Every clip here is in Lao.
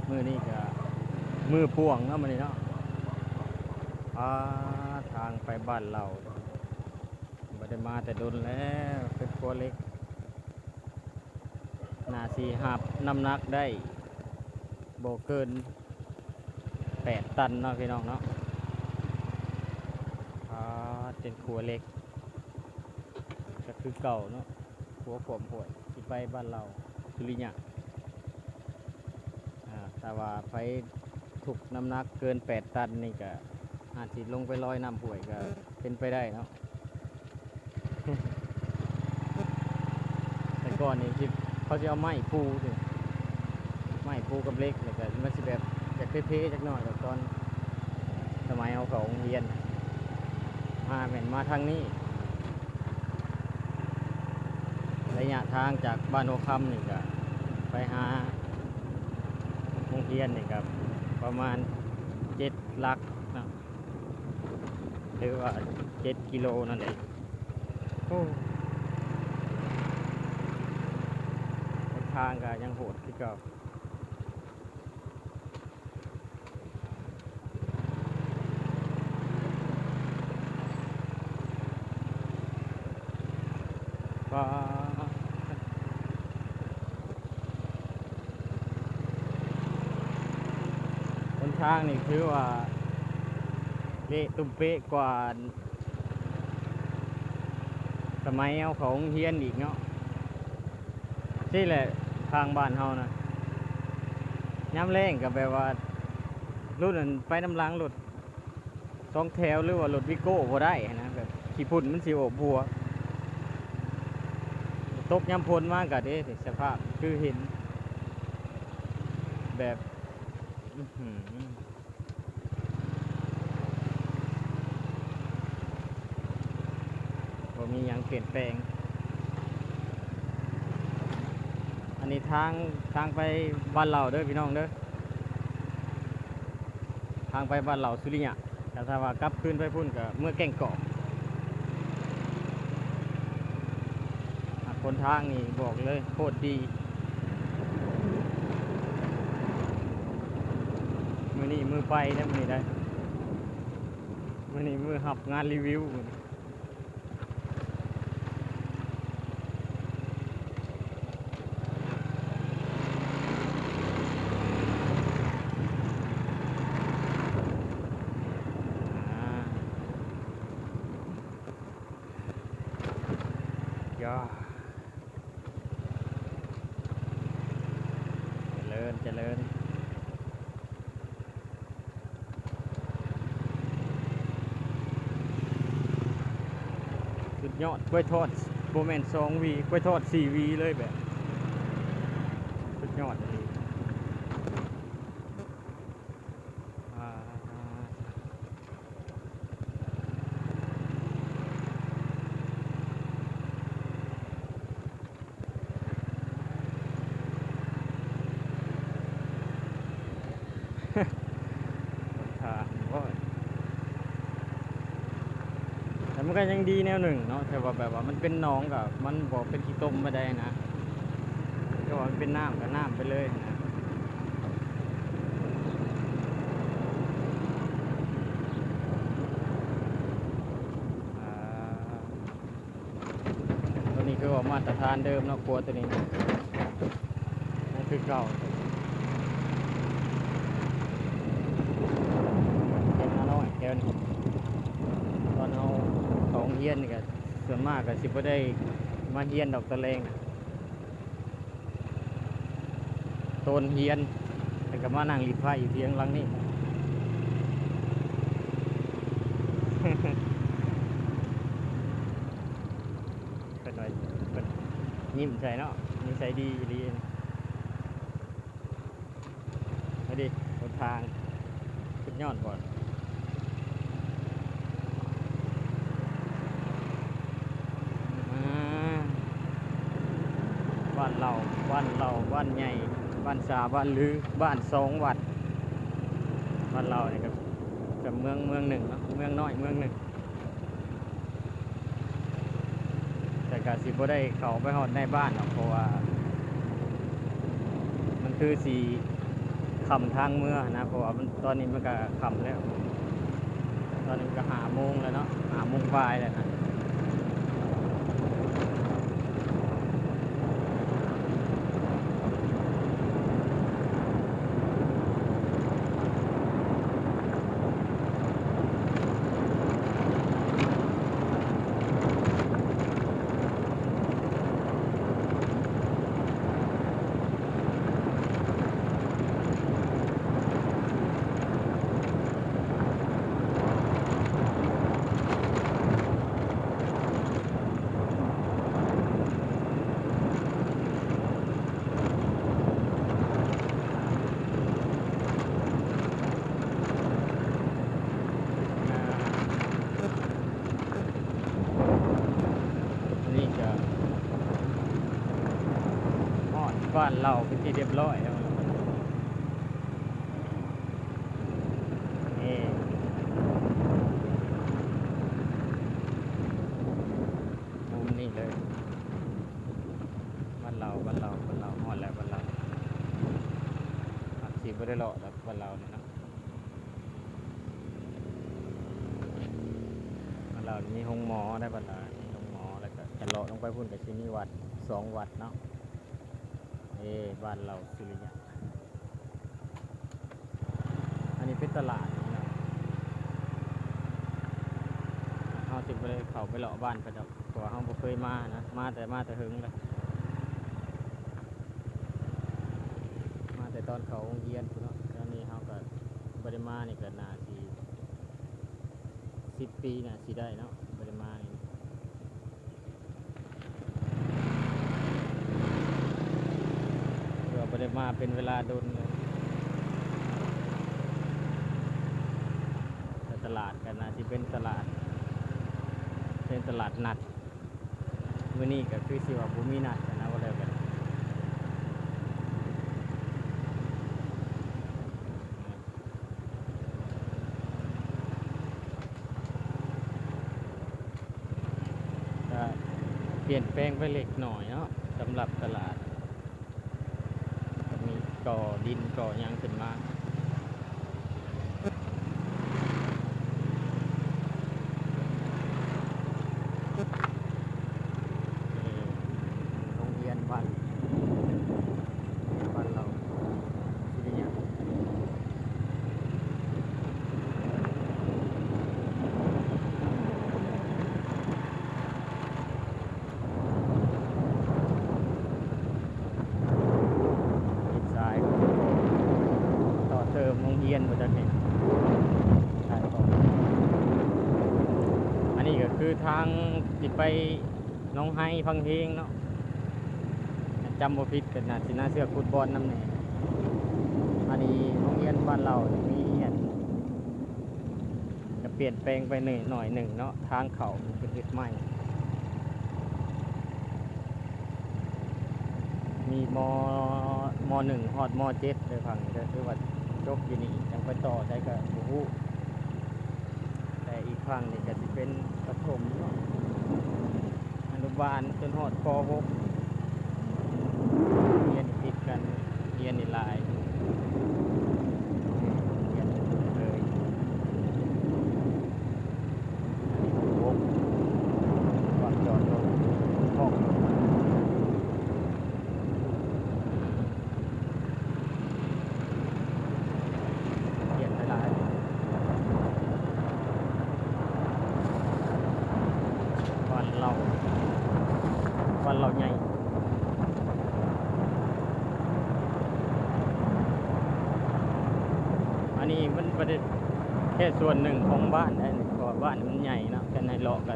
ມື້ນີ້ກະມື້ປ່ວງເນາະ ມື້ນີ້ເນາະ. ອາ ທາງໄປບ້ານເຫຼົ່າ ບໍ່ໄດ້ມາແຕ່ດົນແລ້ວ. ເປັນຂົວເຫຼັກ ໜ້າຊິຮັບນ້ຳໜັກໄດ້ບໍ່ເກີນແປດຕັນເນາະ ພີ່ນ້ອງເນາະ. ອາ ເປັນຂົວເຫຼັກ ກະຄືເກົ່າເນາະ, ຂົວຂ້າມຫ້ວຍ ຊິໄປບ້ານເຫຼົ່າສຸລິຍະ. ອາ ຖ້າວ່າໃຜທຸກນ້ຳໜັກເກີນແປດຕັນນີ້ ກະອາດຊິລົງໄປລອຍນ້ຳຫ້ວຍ ກະເປັນໄປໄດ້ເນາະ. ແຕ່ກ່ອນນີ້ຊິ ເຂົາຊິເອົາໄມ້ປູ ໄມ້ປູກັບເຫຼັກ ແລ້ວກະມັນຊິແບບຢາກເພໆຈັກໜ້ອຍດອກ ຕອນສະໄໝເຮົາເຂົ້າໂຮງຮຽນ. ມາແມ່ນມາທາງນີ້ ໄລຍະທາງຈາກບ້ານຫົວຄຳນີ້ກະໄປຫາໂຮງຮຽນນີ້ກະປະມານເຈັດຫຼັກເນາະ ຫຼືວ່າເຈັດກິໂລນັ້ນເອງ. ໂອ້ ຫົນທາງກະຍັງໂຫດຄືເກົ່າ. ປາ ຫົນທາງນີ້ຖືວ່າເລະຕຸ້ມເປະກວ່າ ສະໄໝເຮົາເຂົ້າໂຮງຮຽນອີກເນາະ. ຊີ້ແຫຼະ ທາງບ້ານເຮົານະ ຍາມແລ້ງກະແບບວ່າ ລົດອັນໄປນຳຫຼັງ ລົດສອງແຖວ ຫຼືວ່າລົດວີໂກ້ບໍ່ໄດ້ຫັ້ນນະ, ແບບຂີ້ຝຸ່ນມັນຊິໂອບຫົວ. ຕົກຍາມຝົນມາກະເດ້ ສະພາບຄືເຫັນ ແບບ ອືຫື ບໍ່ມີຫຍັງປ່ຽນແປງ. ອັນນີ້ທາງ ທາງໄປບ້ານເຫຼົ່າເດີພີ່ນ້ອງເດີ, ທາງໄປບ້ານເຫຼົ່າສຸລິຍະ. ແຕ່ຖ້າວ່າກັບຄືນໄປພຸ້ນກະເມືອແກ້ງກອກ. ອາ ຫົນທາງນີ້ບອກເລີຍໂຄດດີ. ມື້ນີ້ມື້ໄປເດ້ ມື້ນີ້ໄດ໋ ມື້ນີ້ມື້ຮັບງານຣີວິວ. ຢາ ຈະເລີນ ຈະເລີນ. ສຸດຍອດ ກ້ວຍທອດ ບໍ່ແມ່ນສອງຫວີ ກ້ວຍທອດສີ່ຫວີເລີຍ ແບບ ສຸດຍອດອີ່ຫຼີ. ອ່າ ຖ້າ ໂອ້ຍ ແຕ່ມັນກະຍັງດີແນວໜຶ່ງເນາະ ແຕ່ວ່າແບບວ່າມັນເປັນໜອງ ກະມັນບໍ່ເປັນຂີ້ຕົມປານໃດຫັ້ນນະ, ແຕ່ວ່າມັນເປັນນ້ຳ ກະນ້ຳໄປເລີຍຫັ້ນນະ. ອ່າ ໂຕນີ້ຄືວ່າມາດຕະຖານເດີມເນາະ ຂົວໂຕນີ້ນະ ຍັງຄືເກົ່າ. ແຖວໜ້ານ້ອຍແຖວນີ້ ຕອນເຮົາເຂົ້າໂຮງຮຽນນີ້ກະ ສ່ວນມາກກະຊິບໍ່ໄດ້ມາຮຽນດອກຕອນແລງນະ. ໂຕນຮຽນ ແລ້ວກະມານັ່ງລີ້ໄພຢູ່ທຽງຫຼັງນີ້. ເພິ່ນວ່າ ເພິ່ນຍິ້ມໃສ່ເນາະ ນິໄສດີອີ່ຫຼີ. ເອົາເດ ຫົນທາງ ສຸດຍອດບໍ່? ອ່າ ບ້ານເຫຼົ່າ ບ້ານເຫຼົ່າ ບ້ານໃຫຍ່ ບ້ານສາ ບ້ານລື ບ້ານສອງວັດ. ບ້ານເຫຼົ່ານີ້ກະຈະເມືອງ ເມືອງໜຶ່ງເນາະ ເມືອງນ້ອຍເມືອງໜຶ່ງ. ແຕ່ກະຊິບໍ່ໄດ້ເຂົ້າໄປຮອດໃນບ້ານດອກ ເພາະວ່າມັນຄືຊິ ຄ່ຳທາງເມືອນະ ເພາະວ່າມັນ ຕອນນີ້ມັນກະຄ່ຳແລ້ວ ຕອນນີ້ມັນກະຫ້າໂມງແລ້ວເນາະ ຫ້າໂມງປາຍແລ້ວນະ. ອັນນີ້ກະຮອດບ້ານລາວເປັນທີ່ຮຽບຮ້ອຍແລ້ວ. ນີ້ ມຸມນີ້ເລີຍ ບ້ານລາວ ບ້ານລາວ ບ້ານລາວ ຮອດແລ້ວ ບ້ານລາວ. ອາດຊິບໍ່ໄດ້ເລາະດອກ ບ້ານລາວນີ້ເນາະ. ບ້ານລາວນີ້ມີໂຮງໝໍໄດ໋ ບ້ານລາວມີໂຮງໝໍ ແລ້ວກະຈະເລາະລົງໄປພຸ້ນກະຊິມີວັດ ສອງວັດເນາະ. ເອີ ບ້ານລາວສຸລິຍະ. ອັນນີ້ເປັນຕະຫຼາດເນາະ ເຮົາຊິບໍ່ໄດ້ເຂົ້າໄປເລາະບ້ານເຂົາດອກ ເພາະວ່າເຮົາບໍ່ເຄີຍມານະ ມາແຕ່ ມາແຕ່ເຫິງແລ້ວ ມາແຕ່ຕອນເຂົ້າໂຮງຮຽນພຸ້ນເນາະ. ແຕ່ນີ້ເຮົາກະບໍ່ໄດ້ມານີ້ກະໜ້າຊິສິບປີໜ້າຊິໄດ້ເນາະ ບໍ່ໄດ້ມານີ້. ເພາະວ່າບໍ່ໄດ້ມາເປັນເວລາດົນແລ້ວ ແຕ່ຕະຫຼາດກະໜ້າຊິເປັນຕະຫຼາດ ເປັນຕະຫຼາດນັດ. ມື້ນີ້ກະຄືຊິວ່າບໍ່ມີນັດຫັ້ນນະ ວ່າແລ້ວກະ ກະປ່ຽນແປງໄປເລັກນ້ອຍເນາະ ສຳລັບຕະຫຼາດ ກະມີກໍ່ດິນກໍ່ຫຍັງຂຶ້ນມາ. ໂຮງຮຽນບ້ານ ບ້ານລາວສຸລິຍະ. ເຮັດຊາຍຕໍ່ເຕີມໂຮງຮຽນບໍ່ຈັກນີ້. ອັນນີ້ກະຄືທາງຊິໄປໜອງໄຮ ພັງເຮງເນາະ ຄັນຈຳບໍ່ຜິດກະໜ້າຊິໜ້າເຊືອກຟຸດບອນນຳແດ່. ອັນນີ້ໂຮງຮຽນບ້ານລາວນີ້ມີອັນ ກະປ່ຽນແປງໄປໜ້ອຍໜຶ່ງເນາະ ທາງເຂົ້າເພິ່ນເຮັດໃໝ່ ມີ ມ. ມ.ໜຶ່ງ ຮອດ ມ. ເຈັດ ເດີ ຝັ່ງນີ້ເດີ ຄືວ່າຈົບຢູ່ນີ້ ຈັ່ງໄປຕໍ່ໃສກະບໍ່ຮູ້. ແຕ່ອີກຝັ່ງນີ້ກະຊິເປັນປະຖົມເນາະ ອະນຸບານຈົນຮອດ ປໍຫົກ ຮຽນຕິດກັນ ຮຽນນີ້ຫຼາຍ ຮຽນເລີຍ. ອັນນີ້ຫົກ ວາງຈອດລົດ ຫົກ ຮຽນຫຼາຍໆ ບ້ານລາວ ບ້ານລາວໃຫຍ່. ອັນນີ້ມັນບໍ່ໄດ້ແຄ່ສ່ວນໜຶ່ງຂອງບ້ານໃດ໋ ເພາະວ່າບ້ານມັນໃຫຍ່ເນາະ ຄັນໃຫ້ເລາະກະ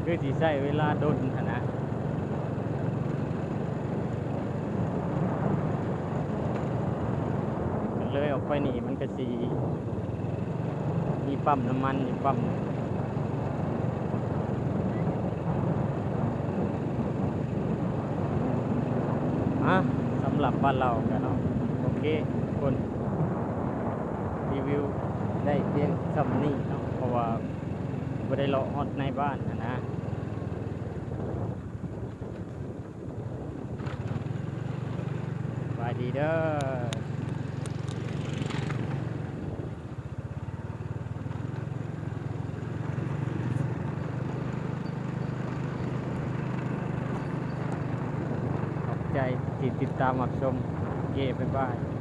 ຄືຊິໃຊ້ເວລາດົນຫັ້ນນະ. ເລີຍອອກໄປນີ້ມັນກະຊິມີປ້ຳນ້ຳມັນຢູ່ປ້ຳໜຶ່ງ. ອ່ະ ສຳລັບບ້ານລາວກະເນາະ ໂອເຄທຸກຄົນ ຣີວິວໄດ້ພຽງຊ່ຳນີ້ເນາະ ເພາະວ່າບໍ່ໄດ້ເລາະຮອດໃນບ້ານຫັ້ນນະ. ສະບາຍດີເດີ. ໃຈທີ່ຕິດຕາມຮັບຊົມ. ໂອເຄ ບາຍບາຍ.